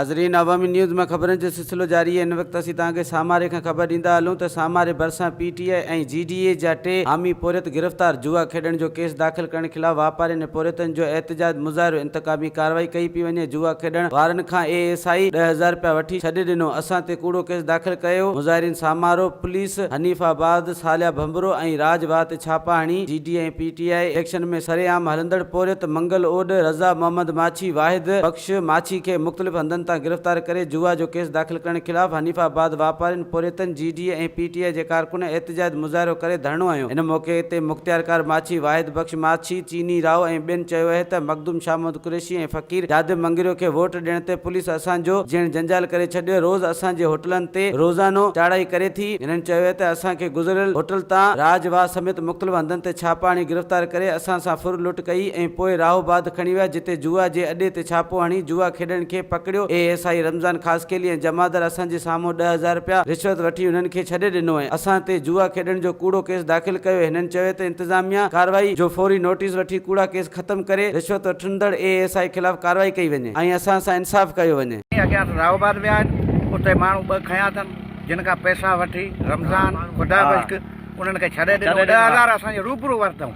ناظرين عوامي نيوز مان خبرن جو سلسلو جاري آهي هن وقت اسين توهان کي ساماري کان خبر ڏيندا هلون ته ساماري ڀرسان پي ٽي آء ۽ جي ڊي اي جا ٽي حامي پورهيت گرفتار جوا کيڏڻ جو ڪيس داخل ڪرڻ خلاف واپارين ۽ پورهيتن جو احتجاج مظاهرو انتقامي ڪارروائي ڪئي پئي وڃي جوا کيڏڻ وارن کان اي ايس I 10,000 رپيا وٺي ڇڏي ڏنو اسان تي ڪوڙو ڪيس داخل ڪيو مظاهرين سامارو پوليس حنيف آباد صالح ڀنڀرو ۽ راڄ واهه تي ڇاپا هڻي G D A ۽ P T I election ۾ سرعام هلندڙ پورهيت منگل اوڏ رضا محمد ماڇي واحد بخش ماڇي کي مختلف هنڌن تان گرفتار ڪري جوا جو ڪيس داخل ڪرڻ خلاف حنيف آباد واپارين، پورهيتن، جي ڊي اي ۽ پي ٽي آء جي ڪارڪنن احتجاج مظاهرو ڪري ڌرڻو هنيو. ان موقعي تي مختيارڪار ماڇي واحد بخش ماڇي، چيني راء ۽ ٻين چيو اهي ته مخدوم شاهه محمد قريشي ۽ فقير جادم مڱريو کي ووٽ ڏيڻ تي پوليس اسان جو جيئڻ جنجال ڪري ڇڏيو روز اسان جي هوٽلن تي روزانو چاڙهائي ڪري ٿي. هنن چيو اهي ته اسان کي گذريل هوٽل تان راڄ واهه سميت مختلف هنڌن تي ڇاپا هڻي گرفتار ڪري اسان سان ڦر لٽ ڪئي ۽ پوء راهوباد کڻي ويا جتي جوا جي اڏي تي ڇاپو هڻي جوا کيڏڻ کي پڪڙيو اي ايس I Ramzan Khaskheli ۽ جمعدار اسان جي سامهون 10,000 رپيا رشوت وٺي انهن کي ڇڏي ڏنو ۽ اسان تي جوا کيڏڻ جو ڪوڙو ڪيس داخل ڪيو هنن چيو ته انتظاميا ڪارروائي جو فوري نوٽيس وٺي ڪوڙا ڪيس ختم ڪري رشوت وٺندڙ اي ايس I خلاف ڪارروائي ڪئي وڃي ۽ اسان سان انصاف ڪيو وڃي. اڳيان راهوباد ويا آهن اتي ماڻهو ٻه کنيا اٿن جن کان پئسا وٺي رمضان خدا بخش انهن کي ڇڏي ڏنو 10,000 اسان جي روبرو ورتائون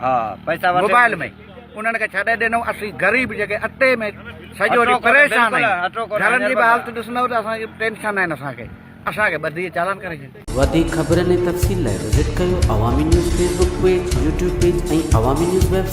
موبائل ۾ انهن کي ڇڏي ڏنو اسين غريب جيڪي اٽي ۾ سڄو ڏينهن پريشان آهيون گهرن جي به حالت ڏسندؤ ته اسان جي ٽينشن آهن اسان کي اسان کي ٻڌي چالان ڪري ڇڏيو. وڌيڪ خبرن ۽ تفصيل لاء وزٽ ڪيو Awami news Facebook page, YouTube page ۽ Awami news web.